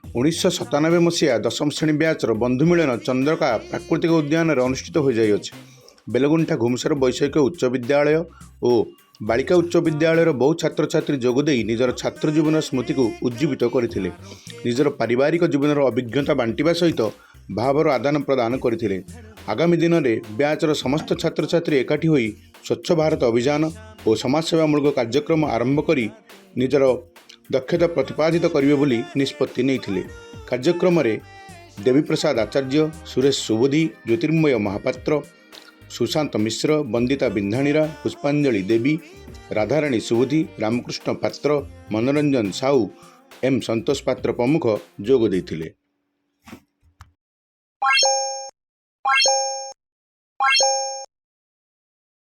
1997 ମସିହା ଦଶମ ଶ୍ରେଣୀ ବ୍ୟାଚ୍ର ବନ୍ଧୁ ମିଳନ ଚନ୍ଦ୍ରକା ପ୍ରାକୃତିକ ଉଦ୍ୟାନରେ ଅନୁଷ୍ଠିତ ହୋଇଯାଇଅଛି। ବେଲଗୁଣ୍ଠା ଘୁମୁସର ବୈଷୟିକ ଉଚ୍ଚ ବିଦ୍ୟାଳୟ ଓ ବାଳିକା ଉଚ୍ଚ ବିଦ୍ୟାଳୟର ବହୁ ଛାତ୍ରଛାତ୍ରୀ ଯୋଗଦେଇ ନିଜର ଛାତ୍ର ଜୀବନର ସ୍ମୃତିକୁ ଉଜ୍ଜୀବିତ କରିଥିଲେ। ନିଜର ପାରିବାରିକ ଜୀବନର ଅଭିଜ୍ଞତା ବାଣ୍ଟିବା ସହିତ ଭାବର ଆଦାନ ପ୍ରଦାନ କରିଥିଲେ। ଆଗାମୀ ଦିନରେ ବ୍ୟାଚ୍ର ସମସ୍ତ ଛାତ୍ରଛାତ୍ରୀ ଏକାଠି ହୋଇ ସ୍ୱଚ୍ଛ ଭାରତ ଅଭିଯାନ ଓ ସମାଜସେବାମୂଳକ କାର୍ଯ୍ୟକ୍ରମ ଆରମ୍ଭ କରି ନିଜର ଦକ୍ଷତା ପ୍ରତିପାଦିତ କରିବେ ବୋଲି ନିଷ୍ପତ୍ତି ନେଇଥିଲେ। କାର୍ଯ୍ୟକ୍ରମରେ ଦେବୀପ୍ରସାଦ ଆଚାର୍ଯ୍ୟ, ସୁରେଶ ସୁବୁଧି, ଜ୍ୟୋତିର୍ମୟ ମହାପାତ୍ର, ସୁଶାନ୍ତ ମିଶ୍ର, ବନ୍ଦିତା ବିନ୍ଧାଣିରା, ପୁଷ୍ପାଞ୍ଜଳି ଦେବୀ, ରାଧାରାଣୀ ସୁବୁଧି, ରାମକୃଷ୍ଣ ପାତ୍ର, ମନୋରଞ୍ଜନ ସାହୁ, ଏମ୍ ସନ୍ତୋଷ ପାତ୍ର ପ୍ରମୁଖ ଯୋଗ ଦେଇଥିଲେ।